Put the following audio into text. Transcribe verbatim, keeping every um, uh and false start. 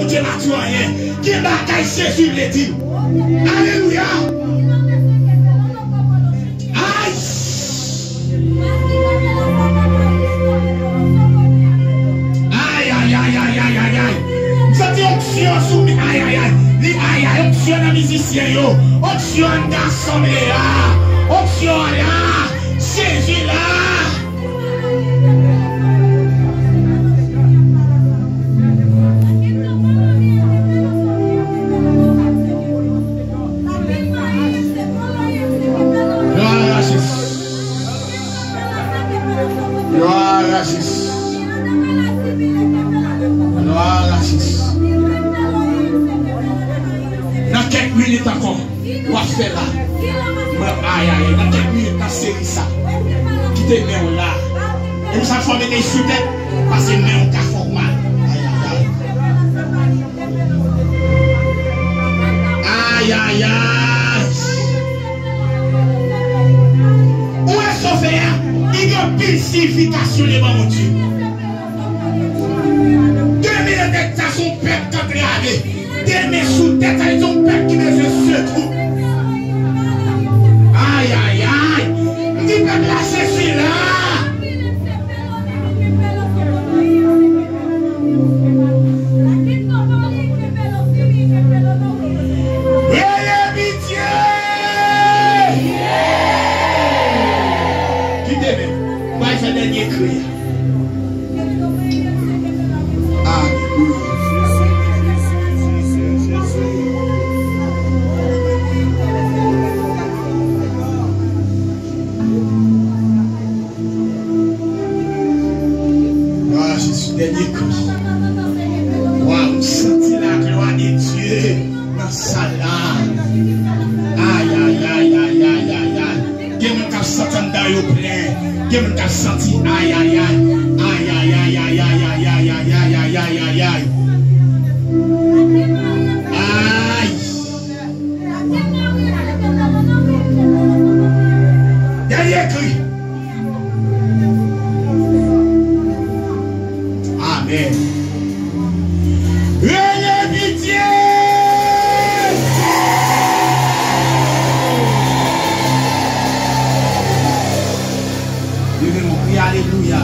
Bondye pa di w anyen. Gen bagay Jezi vle di w. Alelouya. Ay! Ay, ay, ay, ay, ay, ay, ay. M santi onksyon sou mi-, ay, ay, ay. Li, ay, ay, onksyon nan mizisyen yo. Onksyon anndan asanble a. Onksyon an la. Jezi la. Glwa a Jezi. Glwa a Jezi. Glwa a Jezi. Nan kèk minit ankò, w ap fè la. Mwen, ay, ay, ay, nan kèk minit nan seri sa. Kite men w la. E pou sa fò mete sou tèt, paske men w ka fè w mal. Ay, ay, ay. Ay, ay, ay. Ou wè sofe a, li gen anpil siyifikasyon devan Bondye. Demen nan tèt sa se yon pèp k antrave. Demen sou tèt sa se yon pèp ki bezwen sekou. Ay, ay, ay. M di pèp la, Jezi la. Rele pitye! Kite men, m pral fè dènye kri a. Alelouya. Glwa a Jezi, dènye kri. Waw, m santi laglwa de Dye nan sal la. Ay, ay, ay. Gen moun k ap santi anndan yo plen. Gen moun k ap santi ay, ay, ay. Ay, ay, ay. Ay. Dènye kri. Amèn. Rele pitye! Leve men w, kriye alelouya.